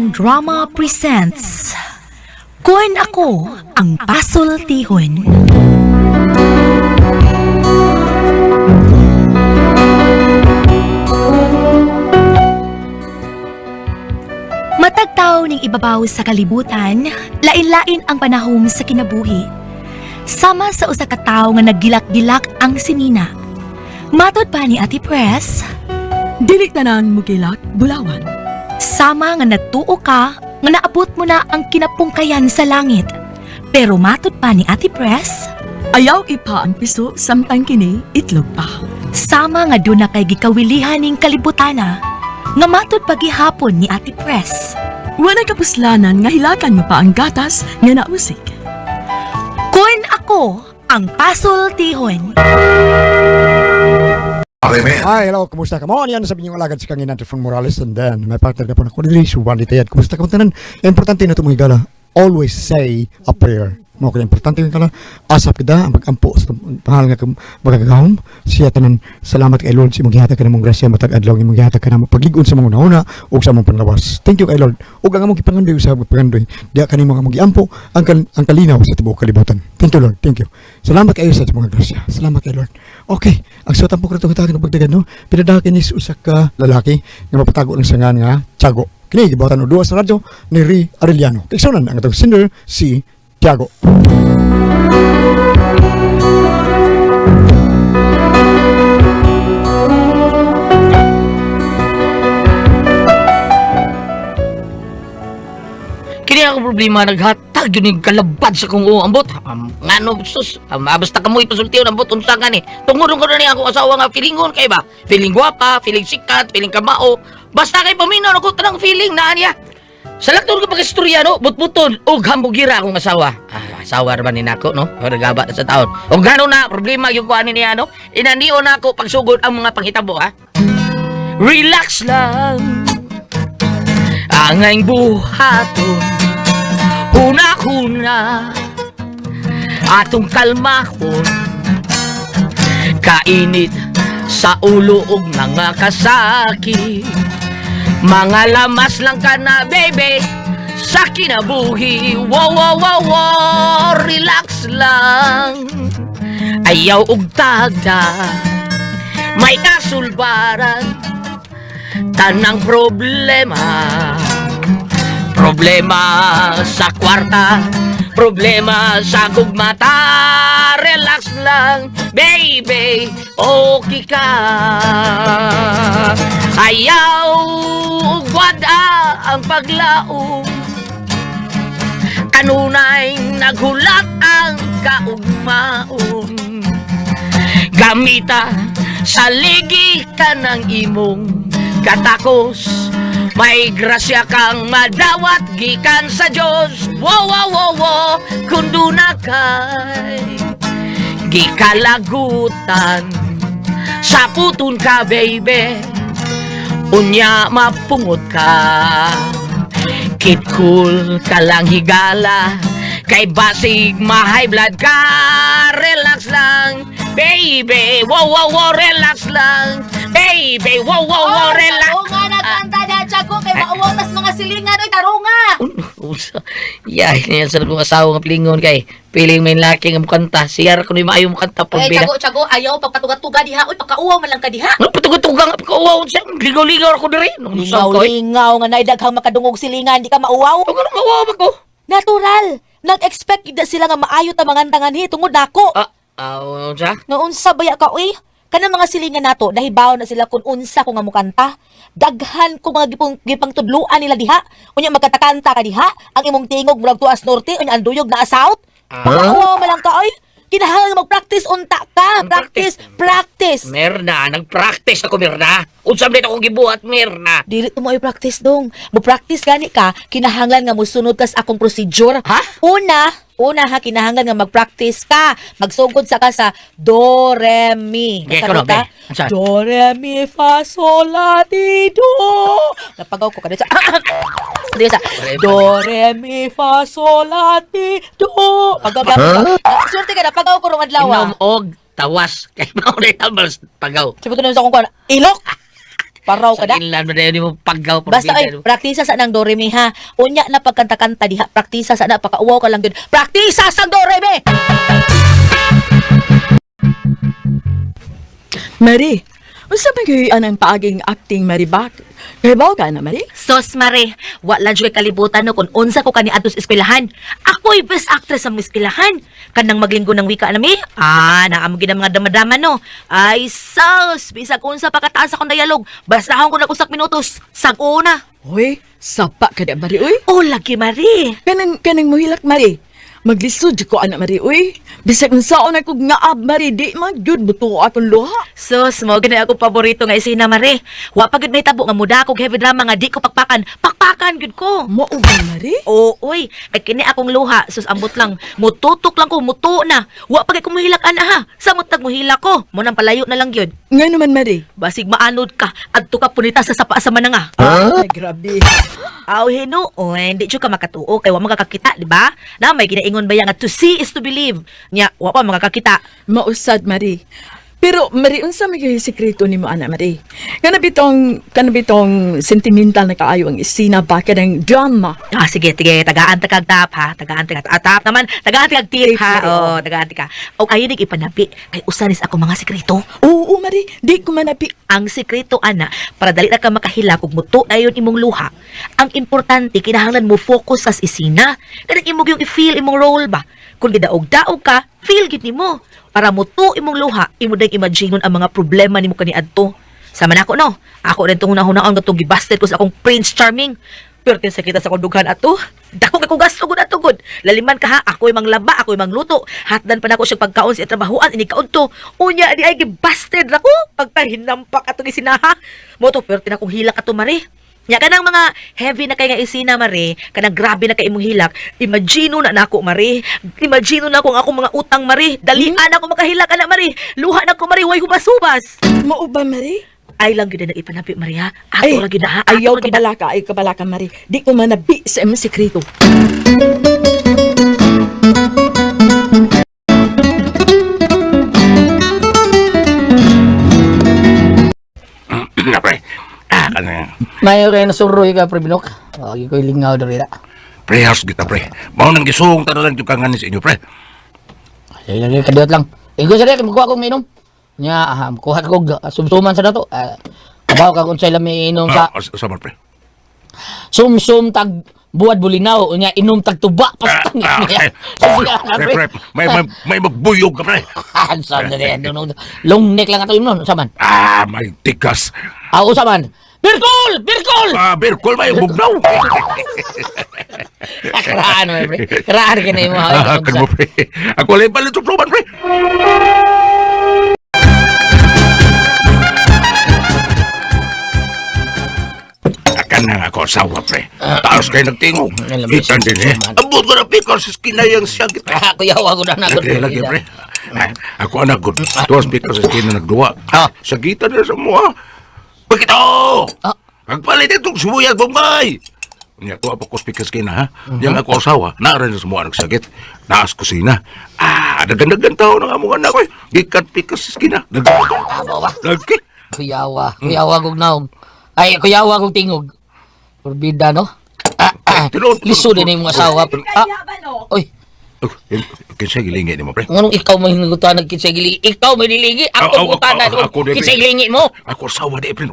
Kalangitan Drama presents Kun Ako Ang Pasultihon. Matagtaw ning ibabaw sa kalibutan, lain-lain ang panahom sa kinabuhi. Sama sa usa ka tawo nga naggilak-gilak ang sinina. Matod pa ni Ate Press, Dili tanan mugilak bulawan. sama nga nagtuo ka nga naabot mo na ang kinapungkayan sa langit. Pero matod pa ni Ate Press, Ayaw ipa ang piso samtang kini itlog pa. sama nga doon na kay gikawilihan ning kalibutana, nga matod pa gihapon ni Ate Press. Walay kapuslanan nga hilakan mo pa ang gatas nga nausik. Kun ako ang pasultihon. Hi, hello, kumusta ka mo? Yan, sabi niyo alagad si Kanginan Trifon Morales, and then may partner ka po na kundi si Juan Litayad. Kumusta ka mo tanan? Importante na ito mga higala. Always say a prayer. Mo kaya importante yung kala. Asap kita ang pagampo sa pangalan nga magagahom. Siya tanan, salamat kay Lord sa imong gihatag ka namong grasya matag adlaw imong gihatag ka namo pagligon sa mga una ug sa among panlawas. Thank you kay Lord. Ug ang among gipangandoy sa pangandoy, diya kanimo ang among giampo ang kalinaw sa tibuok kalibutan. Thank you, Lord. Thank you. Salamat kayo sa mga grasya. Salamat kay Lord. Okay, ang suot po kato katag ng pagdagan no. Pinadakin is usa ka lalaki nga mapatago ng sangan nga Tiago. Kini gibuhatan og duwa sa radyo ni Ri Arellano. Kaigsunan ang atong singer si Tiago. Kini ako problema naghatag yun yung kalabad sa kong uambot. Ngano sus, basta kamoy pasultiyon ambot unsa nga ni. Tungod ko na ni akong asawa nga feelingon kay ba? Feeling gwapa, feeling sikat, feeling kamao. Basta kay paminaw ako tanang feeling na niya. Sa lakton ko pag-istorya no, butbuton og hambugira akong asawa. Ah, asawa ra ba ni nako no? Pero gaba na sa taon. Og ngano na problema yung kuan niya no? Inanion na ako pagsugod ang mga panghitabo ha. Relax lang. Ang buhaton Huna-huna atong kalmahon kainit sa ulo og mga kasakit, mga lamas lang ka na, baby, sa kinabuhi. Wow, wow, wow, wow, relax lang, ayaw og tagda, may kasulbaran tanang problema. Problema sa kwarta, problema sa gugmata. Relax lang, baby, okay ka. Ayaw gwada ang paglaom. Kanunay naghulat ang kaugmaon. Gamita sa ligi ka ng imong katakos. May grasya kang madawat gikan sa Diyos. Wow, wow, wow, wow, kung na kay gikalagutan. Saputon ka, baby, unya mapungot ka. Keep cool ka lang higala, kay basig ma-high blood ka. Relax lang, baby. Wow, wow, wow, relax lang, baby. Wow, wow, wow, relax. Tarunga na kanta na, Tiago, kay mauwaw tas mga silingan, oy, tarunga! Unsa? Yeah, niya sa kong asawa nga pilingon kay piling may laki nga mukanta. Siyar ko ni maayo mukanta Eh, pag bida. Tiago, Tiago, ayaw pagpatuga-tuga diha, oy, pagkauwaw man lang ka diha. Ano patugatugang kauwaw siya? Ligaw-ligaw ako diri. Nung sa ko. eh. Lingaw-lingaw nga naidaghang makadungog silingan, di ka mauwaw. Ano mauwaw ko? Natural! Nag-expect ida sila nga maayo ta mga tanganhi tungod nako. Ah, ah, unsa? Nga unsa baya ka, oy? Kanang mga silingan nato, nahibaw na sila kung unsa ko nga mukanta. Daghan ko mga gipang, gipangtudluan nila diha. Unya magkatakanta ka diha, ang imong tingog murag tuas norte, unya ang duyog naa south. Ah. Pagkauwaw man lang ka, oy. Kinahanglan nga mag-practice unta ka. Mag-practice. Practice, practice. Mirna, nag-practice ako, Mirna. Unsa man akong gibuhat, Mirna? Dili to mo ay practice dong. Mo practice gani ka, kinahanglan nga mosunod ka sa akong procedure. Ha? Una, una ha, kinahanglan nga mag-practice ka. Magsugod sa ka sa do re mi. Okay, Nasabot kuno, ka? be. Unsa? Do re mi fa sol la ti do. Napagaw ko kada sa Dili sa do re mi fa sol la ti do. Pagaw ka. Swerte ka na pagaw ko rong adlaw. Inom og tawas. Kay mao na tambal pagaw. Sabi ko naman sa akong kuwan, ilok. Paraw ka da. Sa inlan ba mo paggaw Basta Porbida. oy, praktisa sa nang Doremi ha. Unya na pagkanta-kanta diha, praktisa sa na pakauwaw ka lang gyud. Praktisa sa Doremi. Mary, unsa man gyud anang paaging acting Mary Bak? Kahibaw ka na Mary? Sos mare, wala jud kay kalibutan no kung unsa ko kaniadto sa eskwelahan. Ako'y best actress sa mga eskwelahan. Kanang maglinggo ng wika nami, naamo gid ang mga damadama no. Ay sos, bisag unsa pa kataas akong dialog. Basta ko na usak minutos. Sag una. Hoy, sapa ka da Mary uy. Oh, lagi mare. Kanang kanang mohilak Mary. Maglisod jud ko ana Mary uy. Bisag unsaon ako ngaab Mary, di man gyud buto akong luha. Sus, mo gani ako paborito nga isina mare. Wa pa gud may tabo nga muda kog heavy drama nga di ko pakpakan. Pakpakan gud ko. Mao ba Mary? Oo, oy, kay kini akong luha, sus ambot lang. Mututok lang ko, muto na. Wa pa kay kumuhilak ana ha. Samot tag muhilak ko. Mo nang palayo na lang gyud. Nga naman Mary. Basig maanod ka, adto ka punita sa sapa sa mananga. Ay, grabe. Aw hinuon, di jud ka makatuo kay wa makakakita, di ba? Na may ginaingon ba nga to see is to believe. Nya, wa pa makakakita. Mausad Mary. Pero Mary, unsa may gyud sekreto nimo ana Mary? Kana bitong sentimental na kaayo ang isina ba kanang drama? Ah, sige, sige, tagaan ta kag tap ha, tagaan ta kag ah, tap naman, tagaan ta kag tip Tip, ha. Mary, Oh, tagaan ta ka. Og ayo nig ipanabi kay usa nis ako mga sekreto. Oo, Mary, di ko manapi. Ang sekreto ana para dali na ka makahilak ug muto dayon imong luha. Ang importante kinahanglan mo focus sa isina. Kanang imo yung i-feel imong role ba. Kung gidaog-daog ka, feel gid nimo. Para muto imong luha, imo dayong imaginon ang mga problema nimo kaniadto. Sama na ako no. Ako rin tong hunahunaan nga tong gibasted ko sa akong Prince Charming. Pero sa kita sa akong dughan ato. Dako kay kong gasto gud ato gud. Laliman ka ha, ako'y manglaba, ako'y mangluto. Hatdan pa nako siya pagkaon sa trabahoan ini kaon to. Unya di ay gibasted ra ko pagkahinampak atong isinaha. Mo to pero tinakong hilak ato mare. Nya kanang mga heavy na kay nga isina mare, kanang grabe na kay imong hilak. Imagine na nako mare. Imagine na ko ang akong mga utang mare. Dalian ako makahilak ana mare. Luha na ko mare, way hubas-hubas. Mao ba Mary? Ay lang gyud na ipanapi mare ha. Ato Ay, ra gyud na ha. Ato ayaw ra gyud na. kabala ka, ayaw kabala ka, Mary. Di ko manabi sa imong sekreto. Na pre. Ah, kana. Mayo kay nasuroy ka pre Binok. Lagi ko'y lingaw diri na. Prehas kita pre. Mao nang gisuong tanan lang yung kanganin sa inyo pre. Ay, ay, kadiyot lang. Ingo sa kay magkuha kong mainom. Nya, ah, kuha ko sumsuman sa dato. Ah, kabaw ka kung sa lami inom sa Ah, sa man pre. sumsum tag buwad bulinaw unya inom tag tuba pastang Ah, niya. Pre, pre, may magbuyog ka pre. Sa diri no long neck lang ato imnon unsa man. Ah, may tikas. Ah, unsa man. Birkol, birkol. Ah, birkol may bugnaw. Karaan mo pre. Karaan kini mo. Ah, kan mo pre. Ako lang palit sumsuman pre. Akan na ako asawa pre. Taas kayo nagtingog. Alam mo, Itan din eh. sumsuman. Abot ko na pikon sa skinayang siya kita. Ah, kuya wa ko na na. Lagi, lagi, pre. Ah, ako anak ko. Tuwas pikon sa skina nagduwa. Ah. Sa gita na sa mua. Bakit oh? Ah. Pagpalit itong sibuyas, Bombay! Nya, tuwa pa ko speaker skina, ha? Yang ako asawa, naaran na sa mua nagsakit. Naas kusina. Ah, dagan-dagan tao na nga mga anak ko. Eh. Gikan pikas sa skina. Dagan. Lagi. Kuyawa, kuyawa kog naong. Ay, kuyawa kog tingog. Porbida no. Ah, ah. Tinuod. Lisod din imong asawa. Ah, oy, Oh, kinsa gilingi nimo, pre? nganong ikaw may hingutan kinsay gilingi? Ikaw may nilingi, ako Aw, aw, butana aw, ako di, pre. kinsay gilingi mo. Ako asawa di, pre.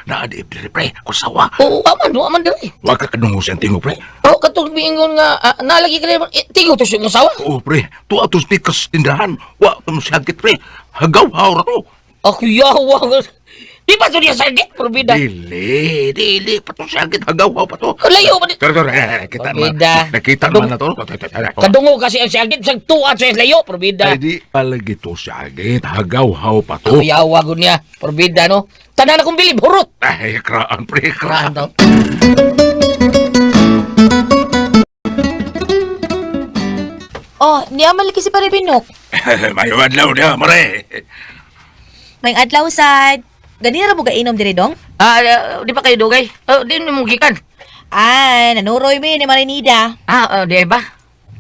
Naa di, pre, pre. Ako asawa. Oo, aman, wa man diri. Wa ka kadungo sa tingog, pre. Oh, katong miingon nga ah, nalagi ka rin, eh, tingog to sa imong asawa. Oo, pre. Tuwa to speakers tindahan. Wa to sakit, pre. Hagaw-haw ra to. Ah, kuyawa. Di ba to niya sakit, porbida? Dili, dili. Pa to sakit. Hagaw-haw pa to. Layo ba di? Tara, tara. eh, Kita man. Pabida. Nakita man na to. Kadungo kasi ang sakit, sa tuwa sa layo, porbida. Ay, di palagi to sakit. Hagaw-haw pa to. Kuyawa gud niya, porbida no. Tanan akong bilib, hurot. Ay, kraan, pre. Kraan Kraan. daw. Oh, niya malaki si Pare Binok. May adlaw niya, mare. May adlaw sad. Ganira mo gainom diri dong? Ah, ah, di pa kayo dugay? Oh, di mo gikan. Ay, nanuroy mi ni Marinida. Ah, oh, di ba?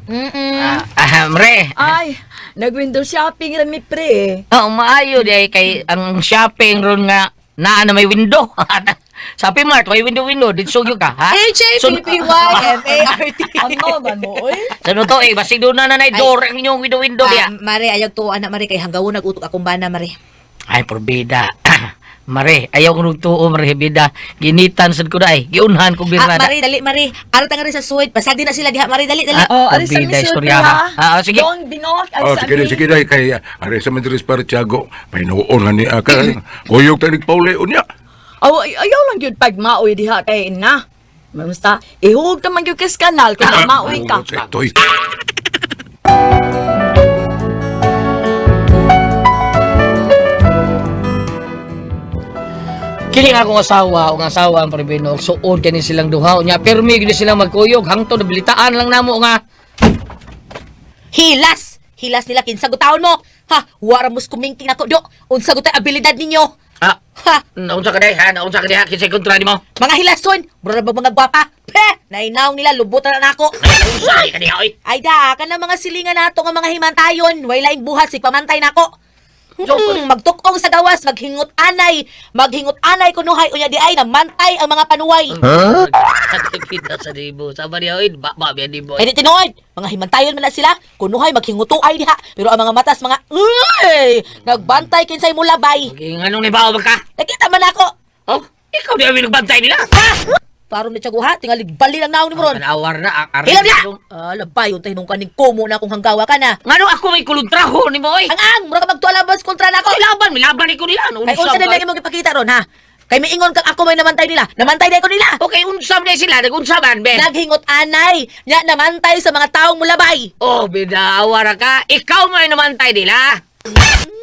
Mm. Ah, ah, mre. Ay, nag-window shopping rami pre. Oh, maayo di ay kay ang shopping ron nga Naa na may window. Sa Mart, may window-window. Dito gyud ka, ha? H-A-P-P-Y-M-A-R-T. Ano man mo, oy? Sa to eh, basig doon na na door ang inyong window-window diya. Ah, Mare, ayaw tuo anak Mare kay hanggaw nag-utok akong bana Mare. Ay, porbida. Mare, ayaw ko nagtuo, mare, bida. Ginitan sad ko dai. Giunhan ko Ah, birna. Mare, dali Mare. Ara ta nga rin sa suwed. Pasag din na sila diha Mare, dali dali. Ah, Oh, ari sa Porbida, misud istorya, ha. ha? Ah, sige. Dong binok ay Oh, sa sige, sige dai kay ari sa Madrid para Tiago. May noon nga ni aka. Kuyog tanig pauli unya. Oh, ayaw lang gyud pag maoy diha kay na. Basta ihug ta man gyud kas kanal kung maoy ka. Toy. Kini nga akong asawa, ang asawa ang parbino, suod kani silang duha nya pirmi gid silang magkuyog hangtod nabilitaan lang namo nga Hilas! Hilas nila kinsa gutaon mo. Ha, wara mus kumingking nako do. Unsa gutay abilidad ninyo? ah Ha, naunsa ka day ha naunsa ka day ha kinsay kontra nimo? mga hilason, mura ba mga gwapa? Pe, nainaw nila lubutan na nako. Naunsa ka diha oy? Ay da, kana mga silingan nato nga mga himantayon, way laing buhat sig pamantay nako. Magtukong sa gawas, maghingot anay, maghingot anay kunuhay unya di ay namantay ang mga panuway. Huh? Kita sa dibo. Sama niya oy, ba ba biya dibo. Ay di tinuod, mga himantayon man na sila, kunuhay maghingutuay diha, pero ang mga matas mga uy, nagbantay kinsay mulabay. Okay, nganong nibaw ba ka? Nakita man ako. Oh, ikaw di ang nagbantay nila. Ha? Paron ni Tiago ha, tingali bali lang naong ni Moron. Tanawar na ang aray. Hilam na! Ah, labay, untay nung kaning kumo na kung hanggawa ka na. Ngano ako may kuluntraho nimo oy? Ang ang, mura ka magtualabas kontra na ako. Ay laban, may laban ko nila. Kay unsa na lang imong ipakita ron ha? Kay miingon kang ako may namantay nila. Namantay na ko nila. Okay, unsa man sila, nagunsa man ben. Naghingot anay, nya namantay sa mga taong mulabay. Oh, bidawa ra ka. Ikaw may namantay nila.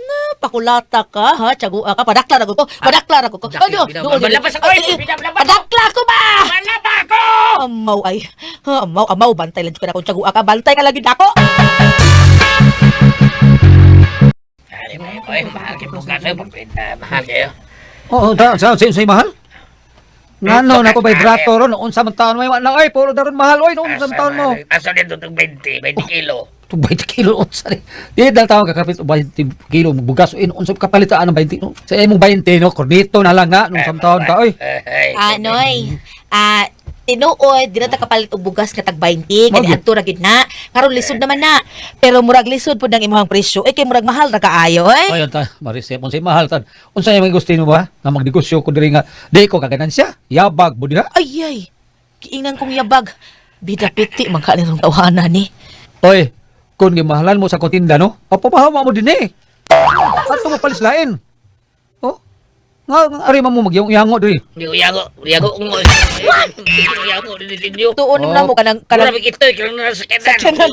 Na, pakulata ka ha, tiyagua ka, padakla ra ko. Padakla ra ko. Dakla, Ano? bidaw, malapas ako, eh. Bidaw, malapas ako. Padakla ko ba? Malaba ko! Amaw ay. Ha, Amaw, amaw, bantay lang jud ka na kung tiyagua ka, bantay ka lagi nako. Ay, ay, mahal kayo bukas. Ay, mahal kayo. Oo, sa mahal. Ngano na ko vibrator ron, unsa man taon mo na ay puro daron mahal oy, unsa man taon mo. Asa dito itong 20, 20 kilo. To 20 kilo unsa ni. Di dal taon kakapit 20 kilo bugas in unsa kapalitaan ang 20 no. Sa imong 20 no, kornito na lang nga nung sa taon ka oy. Ah, Noy. Ah, tinuod, di na ta kapalit og bugas nga tag 20, kani Mao gyud. adto ra gid na. Karon lisod naman na. Pero murag lisod pud ang imong presyo. Eh kay murag mahal ra kaayo eh. Ay ta, Marise, unsa mahal tan. Unsa imong gusto nimo ba? Nga magnegosyo ko diri nga di ko kaganansya. Yabag mo diha. Ay ay. Giingnan kong yabag. Bida piti man ka nitong tawhana ni. Oy, kung gimahalan mo sa akong tinda no, papahawa mo din eh. Ato mo palislain. Oh. Nga nga, ari man mo magyang-yango diri. Hindi ko yago, yago ko. Yago, dinyo. Tuon Oh. na mo kanang kanang Kanang ito, kanang nasa sa kanan.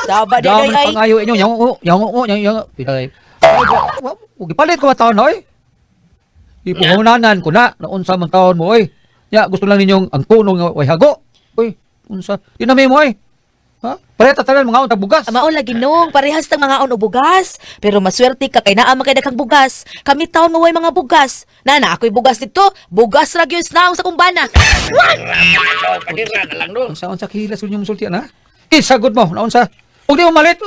Saba di Dami ay ay. pangayo inyo, yango, yango, yango, yango. Pinay. Ay, gipalit ko ba taon, oy? Ipuhunanan ko na, na unsa man taon mo, oy. Ya, gusto lang ninyong ang tunong nga way hago. Oy, unsa? Di na mo, oy. Ha? Pareta tanan mga untag bugas. Mao lagi nung parehas tang mga on og bugas, pero maswerte ka kay naa man kay daghang bugas. Kami taon nga way mga bugas. Nana ako'y bugas dito, bugas ra gyud naong sa kumbana. Padira na lang no. Unsa unsa kilas ninyo musulti na? Kisagod mo, na unsa? Ug di mo malit.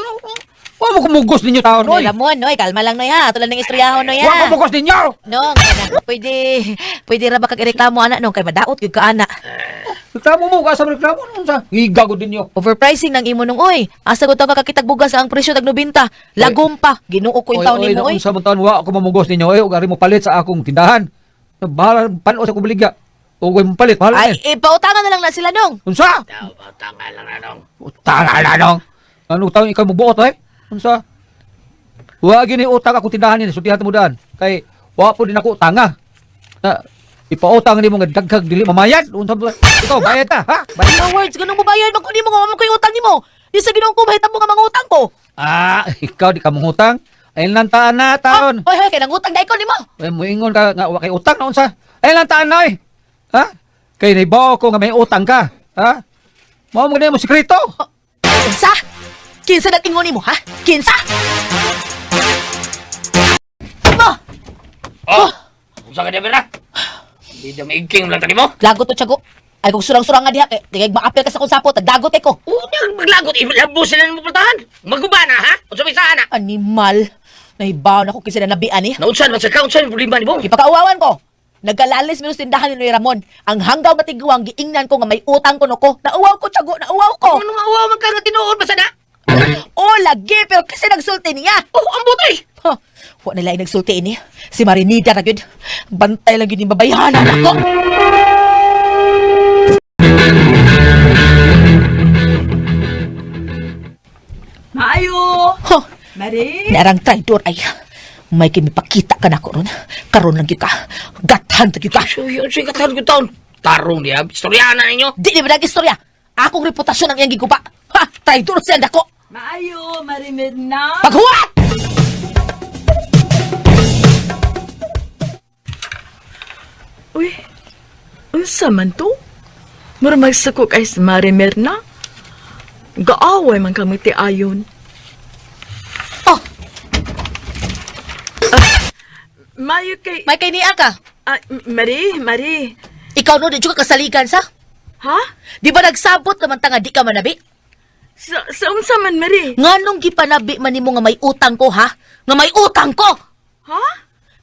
Wa mo kumugos ninyo taon, Noy oy. Ramon, noy, kalma lang noy ha. Tulad ng istoryahon noy Wa ha. kumugos ninyo. Nong, kana, pwede, pwede ra ba kag ireklamo ana nong kay madaot gyud ka ana. Reklamo mo, asa mo reklamo unsa? Gigagod ninyo. Overpricing ng imo nung oy. Asa ko ka kakitag bugas ang presyo tag 90. Lagom pa. Ginoo ko yung taon Oy, oy, nimo oy. Unsa man taon wa ako mamugos ninyo oy, ug ari mo palit sa akong tindahan. Bahala pano sa akong baligya. Ug mo palit, bahala Ay, ipautangan na lang na sila nong. Unsa? Tama lang na nong. Utang na nong. Ano utang ikaw mubuot ay? Unsa? Wa gini utang akong tindahan ni sultihan mo daan. Kay wa po din ako utanga. Na ipautang nimo nga daghag dili mamayad. Unsa ba? Ikaw bayad ta, ha? Bayad. No words, ganun mo bayad man kunin mo nga mo ko'y utang nimo. Di sa Ginoo ko mahitabo nga mga utang ko. Ah, ikaw di ka mangutang. Ay lang taan na taon. Ah, hoy hoy kay nangutang dai ko nimo. Ay moingon ka nga wa kay utang na unsa? Ay lang taan na oy. Ha? Kay naibaw ko nga may utang ka. Ha? Mao mo mo sekreto. Kinsa? Kinsa nag-ingon nimo ha? Kinsa? Mo, Oh, unsa ka diya bira? Hindi na maigking lang tani mo. lagot to tiyago. Ay kung surang-surang nga diha kay tingay maapil ka sa kong sapot, dagot kay ko. Unang maglagot, ilabo sila ng pultahan. Maguba na, ha? Unsa may saan na? Animal. Nahibaw na ko kasi nanabian eh. Naunsan man sa ka, unsan yung problema nimo? Ipakauwawan ko. Nagkalalis minus tindahan ni Noy Ramon. Ang hanggaw matiguang giingnan ko nga may utang ko no ko. Nauwaw ko, tiyago, nauwaw ko. Ano nga uwaw man ka nga tinuod ba sana? Oh, lagi, pero kasi nagsulti niya. Oh, ang butoy. Huh, wa nila ay nagsulti ini. Si Marinida na gyud. Bantay lang gyud ni babayhanan ako. Maayo! Huh, Mari? naarang traitor ay. May kinipakita ka na ko ron. Karon lang gyud ka. Gathan ta gyud ka. Suy, unsay katahon ko taon? Tarong diya, istoryana ninyo. Di ni ba istorya? Akong reputasyon ang iyang gigupa. Ha, traitor siya dako. Maayo, Marimirna? Paghuwat! Uy, unsa man to? Mura magsako kay si Marimirna? Gaaway man kami ti ayon. Oh, Mayo kay... may kay niya ka. Ah, Mari, Mari. Ikaw no, di jud ka kasaligan sa? Ha? Di ba nagsabot naman ta nga di ka manabi? Sa unsa man, Mari? Nganong gipanabi man nimo nga may utang ko, ha? Nga may utang ko! Ha?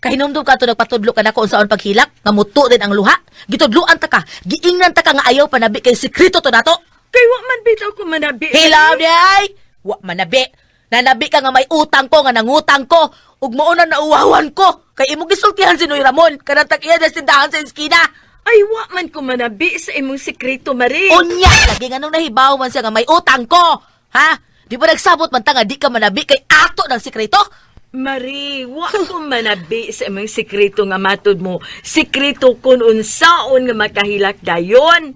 Kahinumdum ka to nagpatudlo ka nako unsaon paghilak, nga muto din ang luha. Gitudloan ta ka, giingnan ta ka nga ayaw panabi kay sekreto to nato. Kay wa man bitaw ko manabi. Hilaw di ay! Wa manabi. Nanabi ka nga may utang ko, nga nangutang ko. Ug mao na nauwawan ko. Kay imong gisultihan si Noy Ramon, kanang tag-iya sa tindahan sa eskina. Ay, wa man ko manabi sa imong sekreto, Mari. Unya, lagi nga nung nahibaw man siya nga may utang ko. Ha? Di ba nagsabot man ta nga di ka manabi kay ato ng sekreto? Mari, wa ko manabi sa imong sekreto nga matud mo. Sekreto kun unsaon nga makahilak dayon.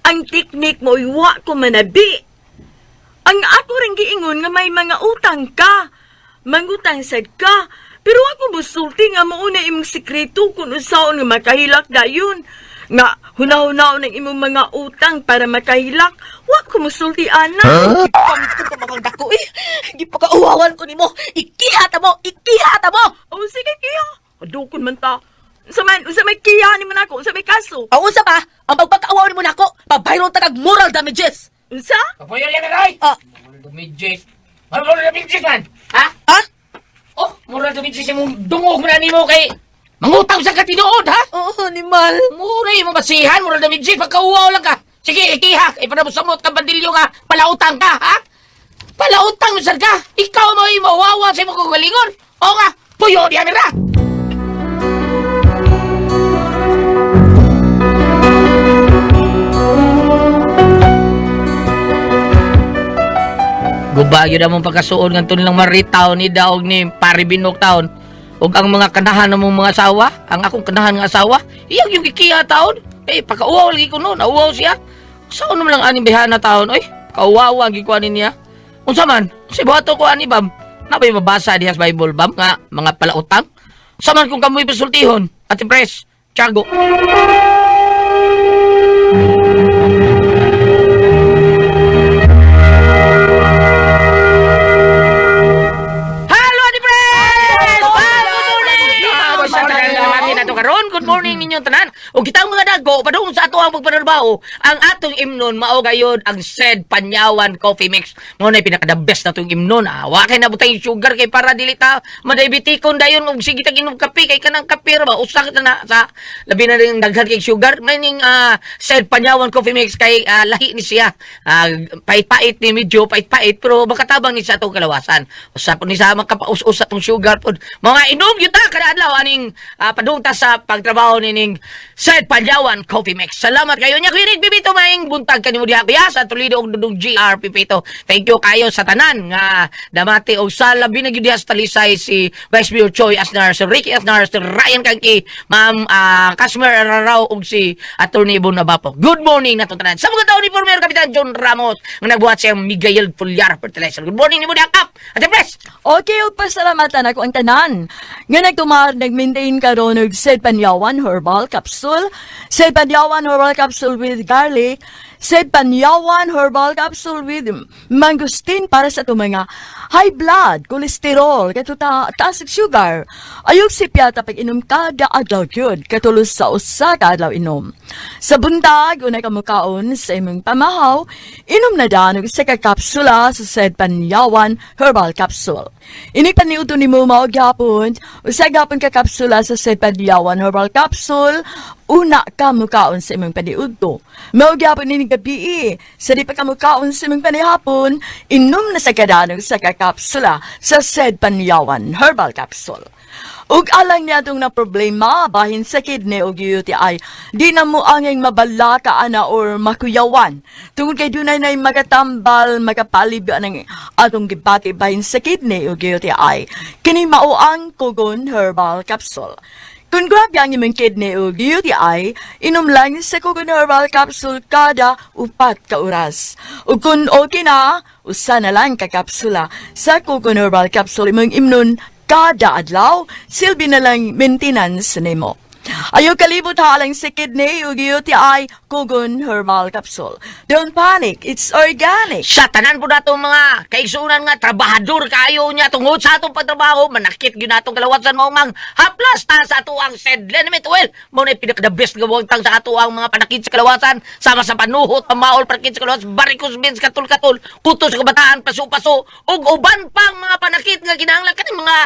Ang teknik mo, wa ko manabi. Ang ako rin giingon nga may mga utang ka. Mangutang sad ka. Pero ako musulti nga mauna imong sekreto kung unsaon nga makahilak dayon. Nga hunahunaon ang imong mga utang para makahilak. Wa ko musulti ana. Pamto ka mga dako eh. Gipakauwawan ko nimo. Ikiha ta mo, ikiha ta mo. Oh, sige kiya. Adukon man ta. Unsa man, unsa may kiya ni man ako, unsa may kaso? Ang unsa pa, ang pagpakauwaw nimo nako, pabayron ta kag moral damages. Unsa? Kapoy yan na, Roy. Ah. Moral damages. Moral damages man. Ha? Ha? Oh, moral damages imong dungog man nimo kay mangutang sa katinuod, ha? Oo, animal. Mura yung mabasihan, moral damages, pagkauwaw lang ka. Sige, ikiha, ipanabusamot ka bandilyo nga, palautang ka, ha? Palautang mo ka. Ikaw mo yung mawawa sa imong kagalingon. O nga, puyo diya mira. Guba yun among pagkasuon ngadto nilang maritaw ni daog ni Paribinok taon. Ug ang mga kanahan ng mga asawa, ang akong kanahan nga asawa, iyang yung gikiya taon. Eh, pagkauwaw lagi ko noon, nauwaw siya. Saan naman lang aning bihana taon, oy? Kauwaw ang gikuanin niya. Unsa man, si buhato ko ani bam. Nabay mabasa diha sa Bible bam nga mga palautang. Sa man kung kamoy pasultihon, Ate Pres, Tiago. Hello, Ate Pres! Good morning! Sa tanan natin ato karon, good morning ninyong tanan. Ug kitang mga dago padung sa ato ang pagpanarbaho, ang atong imnon mao gayud ang said Panyawan Coffee Mix. Mao na pinaka the best natong imnon. Ah, wa kay nabutang sugar kay para dili ta madiabetikon dayon ug sige tag inom kape kay kanang kape ra ba usa ka na sa labi na ring daghan kay sugar. Meaning said Panyawan Coffee Mix kay lahi ni siya. Pait-pait ni medyo pait-pait pero makatabang ni sa atong kalawasan. Usa po ni sa makapaus-us atong sugar pod. Mga inom gyud ta kada adlaw aning padung ta sa pagtrabaho nining Said Panyawan Coffee Mix. Salamat kayo nya Kuya Rick Pipito maing buntag kanimo diha kuya sa Toledo og Dudong GR Pipito. Thank you kayo sa tanan nga damati og sa labi na gyud diha sa Talisay si Vice Mayor Choi Asnar, si Ricky Asnar, si Ryan Kangki, Ma'am Casmer Ararao ug si Attorney Ibon Nabapo. Good morning natong tanan. Sa mga taon ni former Kapitan John Ramos nga nagbuhat siyang Miguel Pullar Fertilizer. Good morning nimo diha Kap. Ate Pres. Okay, ug pasalamatan ako ang tanan. Nga nagtumar, nag-maintain karon og Said Panyawan Herbal Capsule, Said Panyawan Herbal Capsule with garlic, Said Panyawan Herbal Capsule with mangosteen para sa itong mga High blood, cholesterol, katuta, taas og sugar. Ayog sipyata pag inom kada adlaw gyud, katulos sa usa ka adlaw inom. Sa buntag, unay ka mukaon sa imong pamahaw, inom na dan og isa ka kapsula sa said Panyawan Herbal Capsule. Inig paniudto nimo mao gyapon, usa gyapon ka kapsula sa said Panyawan Herbal Capsule, una ka mukaon sa imong paniudto. Mao gyapon inig gabi, sa di pa ka mukaon sa imong panihapon, inom na sa kadanong sa ka kapsula sa said Panyawan Herbal Capsule. Ug alang niya na problema bahin sa kidney o UTI, di na mo angay mabalaka ana or makuyawan. Tungod kay dunay nay magatambal, magapalibyo ang atong gibati bahin sa kidney o UTI. Kini mao ang Kugon Herbal Capsule. Kung grabe ang imong kidney o UTI, inom lang sa Kugon Herbal Capsule kada 4 ka oras. Ug kung okay na, usa na lang ka kapsula sa Kugon Herbal Capsule imong imnon kada adlaw, silbi na lang maintenance nimo. Ayaw kalibot halang sa kidney ug UTI, Kugon Herbal Capsule. Don't panic, it's organic. Sa tanan po nato mga kaigsunan nga trabahador kayo niya tungod sa atong pagtrabaho manakit gyud natong kalawasan mao mang haplas ta sa ato ang said liniment oil mao na pinaka the best nga buwagtang sa ato ang mga panakit sa kalawasan sama sa panuhot, pamaol, panakit sa kalawasan, varicose veins, katul-katul, kuto sa kabataan, paso-paso ug uban pang mga panakit nga kinahanglan kani mga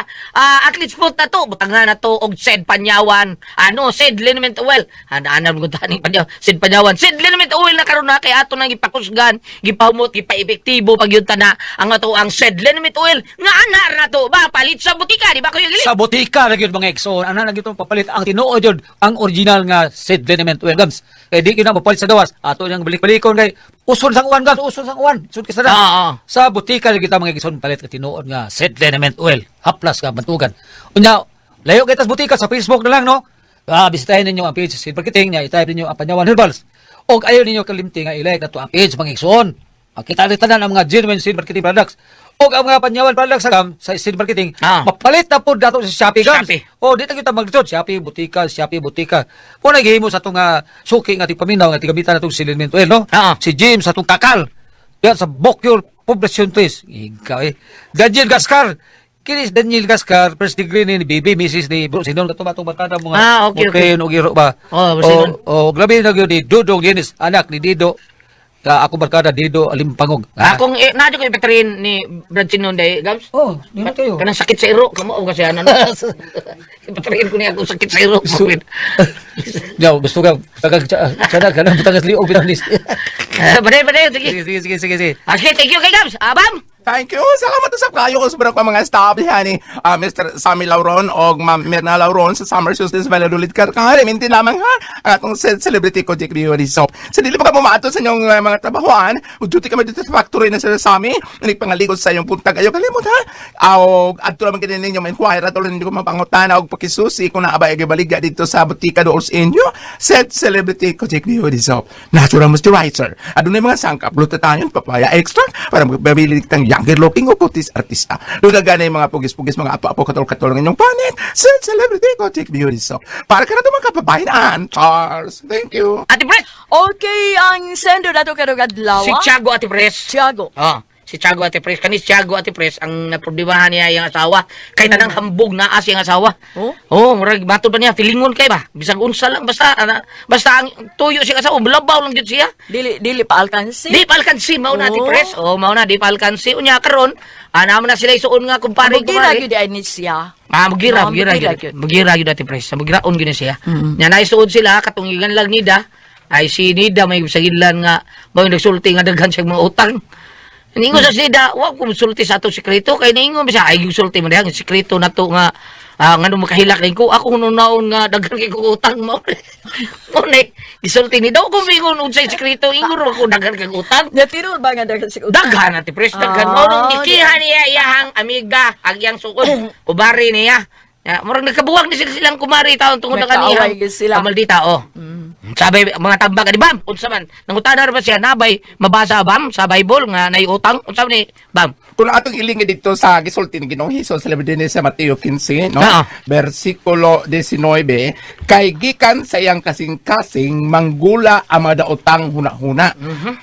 athlete's foot na to butangan na to og said Panyawan, ano, said liniment oil. Ana mo tani panyawan, said Panyawan, said liniment oil na karon na kay ato nang gipakusgan, gipahumot, gipa-epektibo pag yun tana ang ato ang said liniment oil nga ana ra to ba palit sa butika, di ba, Kuya Gili? Sa botika na gyud, mga igsoon. Ana na gyud itong papalit ang tinuod yun, ang original nga said liniment oil, gams. Kay di gyud na mapalit sa gawas. Ato niyang balik-balikon kay uson sang uwan, gams, uson sang uwan. Sud kay sana. Oo, oo. Sa botika na kita, mga igsoon, palit ka tinuod nga said liniment oil. Haplas ka bantugan. Unya, layo kay tas botika, sa Facebook na lang, no. Bisitahin ninyo ang page sa marketing niya, i-type ninyo ang Panyawan Herbals. Og ayaw ninyo kalimti nga i-like na to ang page, mga igsoon. Makita ni tanan ang mga genuine seed marketing products. Og ang mga Panyawan products sa gam sa seed marketing, mapalit na po dato sa Shopee, gams. Shopee. O di ta kita maglisod, Shopee butika, Shopee butika. Po naghihimo sa atong suki nga tigpaminaw nga tigamitan natong si Liniment Oil, no? Si James atong kakal. Yan sa Bokyor Poblacion 3. Ikaw eh. Daniel Gascar. Kini si Daniel Gascar, first degree ni Bibi, Mrs. ni Bro Sinon, katong atong barkada mo nga. Ah, okay. Mutin og iro ba? Oh, Bro Sinon. O, grabe na gyud ni Dudong Dennis, anak ni Dido. Ka ako barkada Dido Alimpangog. Ah. Akong eh, na ko ipatrin ni Brad Sinon day, Gabs. Oh, di na kayo. Kanang sakit sa iro, kamo o kasi ano. Ipatrin ko niya akong sakit sa iro. So, Yaw, gusto ka tagag tsada ka na butangas liog bitaw ni. Baday, baday, sige. Sige, sige, sige, sige. Ah, sige, thank you kay Gabs. Abam. Thank you. Salamat sa kayo ko sobrang pa mga staff ni Mr. Sammy Lauron o Ma'am Mirna Lauron sa Summer Solstice Valladolid Karkar. Minti lamang ha ang atong celebrity ko Jake Rio Soap. Sa dili pa ka pumato sa inyong mga trabahoan, duty kami dito sa factory na Sir Sammy. Nagpangalikod sa inyong puntag ayo kalimot ha. Og adto lamang kini ninyo ma-inquire ato ninyo mapangutana og pakisusi kung naabay baligya dito sa butika dool sa inyo. Said celebrity ko Jake Rio Soap. Natural moisturizer. Adunay mga sangkap, glutathione, papaya extract para magbabili tang younger looking o kutis artista. Luga gani mga pugis-pugis, mga apo-apo, katol-katol ng inyong panit. Said celebrity ko Jake Beauty Soap. Para ka na ito mga kababayan. Charles, thank you. Ate Pres. Okay, ang sender nato karong adlaw. Si Tiago, Ate Pres. Tiago. Oh, si Tiago, Ate Pres. Kani si Tiago, Ate Pres, ang naproblemahan niya yung asawa. Kay tanang hambog naa siyang asawa. Oh? Oh, murag matod pa niya feelingon kay ba. Bisag unsa lang basta ana, basta ang tuyo siya asawa, labaw lang jud siya. Dili dili pa alkansi. Di pa alkansi mao na, Ate Oh. Pres. Oh, mao na di pa alkansi. Unya karon, ana mo na sila isuon nga kumpare Mugira kumare. gyud ay ni siya. Ah, mugira, No, mugira, mugira gyud. gyud. Mugira gyud, Ate Pres. Mugiraon gyud na siya. Nya naisuod sila katong gigan lang nida ay si Nida may sagilan nga mao nagsulti nga daghan siyang mga utang. Ningon sa Nida, wa ko musulti sa atong sekreto kay ningon siya ay sulti man diha ang sekreto nato nga ngano makahilak rin ko ako naon nga daghan kay ko utang mo. Mo ni gisulti ni daw ko mingon unsay sekreto ingon ra ko daghan kay utang. Nya tinuod ba nga daghan sa utang? Daghan, Ate Pres, daghan. Mao nung gikiha niya iyahang amiga, ang iyang sukod, kumari niya. Ya, murag nagkabuwag ni sila silang kumari taon tungod na Nagkaaway kaniyang. gyud sila. Maldita, oh. Sabi mga tambak di bam, unsa man nangutana ra ba siya nabay mabasa bam sa Bible nga nay utang unsa man ni bam? Kung atong ilingi dito sa gisulti ni Ginoong Hesus sa dinhi sa Mateo 15, no? Oo. Bersikulo 19, kay gikan sa iyang kasing-kasing manggula ang mga daotang hunahuna.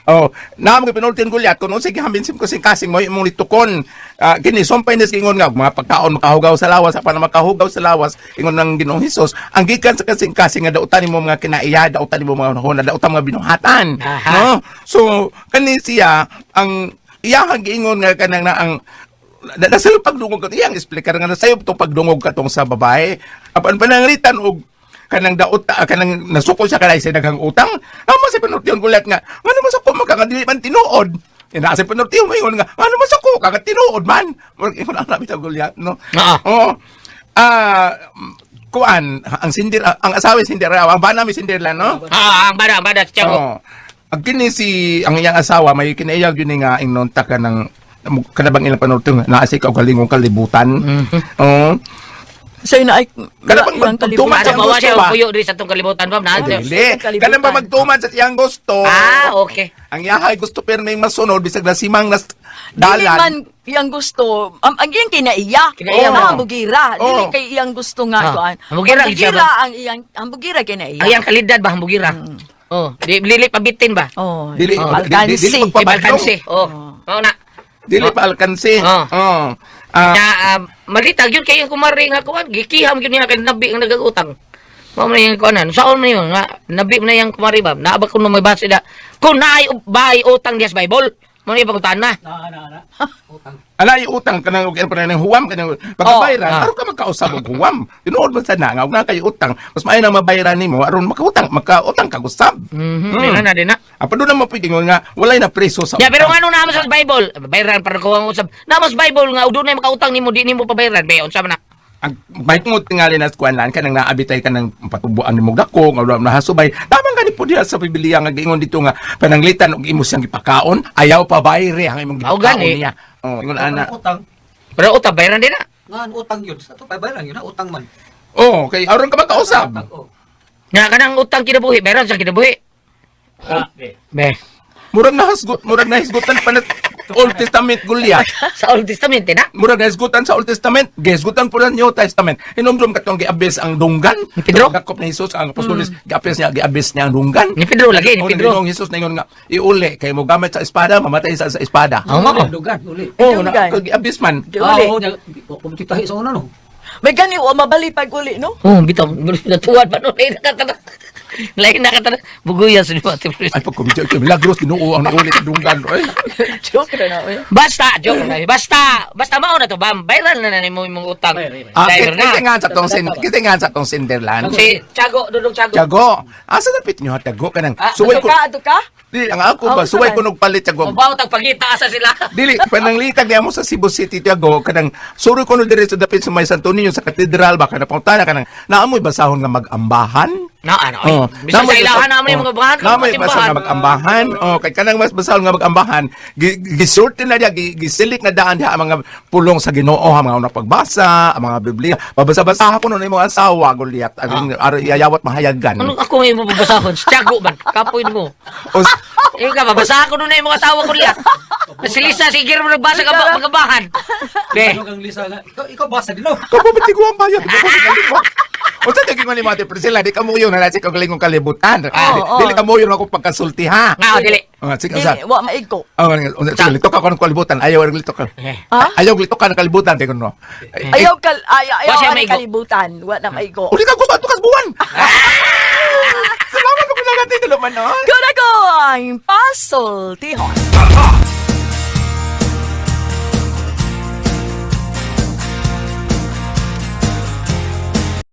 Oh, naamo gyud pinultin gulyat kun unsay gihambin sim kasing-kasing mo imong litukon. Ah, kini sumpay ni ingon nga mga pagkaon makahugaw sa lawas apan ang makahugaw sa lawas ingon ng Ginoong Hesus ang gikan sa kasing-kasing nga dautan nimo mga kinaiya, dautan nimo mga hunahuna, dautan mga binuhatan. Aha. No? So kani siya ang iyahang giingon nga kanang na ang nasayo pagdungog ka iyang explicar nga nasayo to pagdungog katong sa babae apan pananglitan og kanang daot kanang nasukol siya kanay sa daghang utang amo sa panultiyon gulat nga ngano man sa ko maka nga dili man tinuod. Ina sa panultiyon mo ingon nga ngano man sa ko ka nga tinuod man. Murag ingon ang nabitaw gulyat, no? Oo. Oo. Kuan ang sindir ang asawa Cinderella, ang bana mi Cinderella, no? Ah, ang bana Tiago. Oo. Ang kini si ang iyang asawa may kinaiyag yun nga ingnon ta ka ng kanabang ilang panultong naa sa ikaw galingong kalibutan. Oo. Sa'yo na ay Kada pang ilang magtuman Ano sa ba wa gusto siya ba? puyo diri sa tong kalibutan bam na. Dili. Kalibutan. Kanang ba magtuman sa iyang gusto? Ah, okay. Ang iyahay gusto pero may masunod bisag nasimang nas Dili dalan. man iyang gusto, ang iyang kinaiya. Kinaiya oh, mo. Ang bugira. Dili Oo. kay iyang gusto nga Ah. kuan. Ang bugira, Ang bugira ang iyang ang bugira kinaiya. Ang iyang kalidad ba ang bugira? Oh, di lili pabitin ba? Oh, Dili Oh. dili dili alkansi. Di pagpabadlong. balkansi. Oh. Oh na. Dili pa alkansi. Oo. Oo. Ah, Na malitag yun kay kumari nga kuan gikiham yun niya kay nabi ang nagagutang. Mao man yung kuanan. Saon man yun nga nabi man na yang kumari ba? Naa ba kuno may base da? Kung naay bay utang diya sa Bible. Mo ni pagkutan na. Na. Utang. Ala yung utang kanang og pa nang huwam kanang pagkabayran Ah. aron ka makausab og huwam. Tinuod man sad na nga og naa kay utang mas maayo nang mabayran nimo aron makautang makautang kag usab. Mhm. Di na, di na. Apa doon na mapwede nga walay na preso sa Ya, pero utang. ngano naman sa Bible? Bayran para ko ang usab. Namas Bible nga udunay makautang nimo di nimo pabayran. Be unsa man na? Ang mahitungod tingali na sa kuan lan kanang naabitay kanang patubuan nimo dako nga wala nahasubay tamang gani po diha sa Biblia nga giingon dito nga pananglitan og imo siyang gipakaon ayaw pa bayre ang imong Mao gipakaon gani. niya. Oh, ingon ana. Utang. Pero utang bayran din na. Nga utang yun. Sa to babayaran yun na utang man. Oh, kay aron ka makausab. Utang, oh. Nga kanang utang kinabuhi, bayran sa kinabuhi. Be. Murag nahisgutan pa na Old Testament gulya. Sa Old Testament eh, na. Murag nahisgutan sa Old Testament, gihisgutan po na New Testament. Hinumdum katong giabis ang dunggan. Ni Pedro? Gakop ni Jesus ang apostoles, giabis niya ang dunggan. Ni Pedro lagi, ni Oh, Pedro. Ginoong Jesus ningon nga iuli kay mo gamit sa espada, mamatay sa espada. Oo nga ko. Dugan, uli. Oh, na Dunggan. giabis man. Di uli. Ah, oo, kumtitahi sa una no. May gani wa mabali pag uli, no? Oh, bitaw, natuwad pa no. Lain na katana. Lain na katana. Buguya sa di ba? Ay pag kumidyo kay Milagros Ginoo ang naulit ang dunggan. Ay. Joke ra na oy. Basta, joke na. Basta, basta mao na to, bam. Bayran na na nimo imong utang. Ah, Driver na. kita nga sa tong sin, kita nga sa tong Cinderland. Si Tiago, Dudong Tiago. Tiago, asa napit nyo ha Tiago kanang Ah, suway Ato ko. ka, ato ka? Dili ang ako ba Oh, suway saan? ko nagpalit Tiago. Mabaw tag pagita asa sila. Dili pananglitag niya mo sa Cebu City Tiago kanang suri ko no diri sa dapit sa may Santo Niño sa katedral ba kanang pangutana kanang naamoy basahon nga mag-ambahan. Na ano ay. Oh, Bisan sa ilahan naman yung mga bahan. Namoy basahon nga mag-ambahan. Oh, kay kanang mas basahon nga mag-ambahan, gisorte na diya, gisilik na daan diha ang mga pulong sa Ginoo, ang mga unang pagbasa, ang mga Biblia. Babasa-basa ko nun imong asawa, Goliath. Ang yayawat mahayagan. Ano ako ngayon mababasahon? Si Tiago man. Kapoy mo. O, Iyo ka, babasa ko nun na yung mga asawa ko niya. Si Lisa, sige mo nagbasa ka ba magabahan. Be, Ano kang Lisa nga? Ikaw basa din no. Kapabati ko ang bayad. O sa taging ni Mate Priscilla, di ka mo yun na sa kagalingong kalibutan. Oo, Dili ka mo yun ako pagkasulti ha. nga, oh, dili. Oh, sige, usa. Dili, wa maigo. Oh, sige, litok ako ng kalibutan. Ayaw litok ka. Eh. Ha? Ayaw litok ka ng kalibutan, tingnan mo. Ayaw kal ayaw, Wa ayaw siya ang maigo. kalibutan, wa na maigo. Uli ka gusto ato kas buwan. Salamat ko na natin dalaman no. Kuna ko ang pasultihon. Tatak!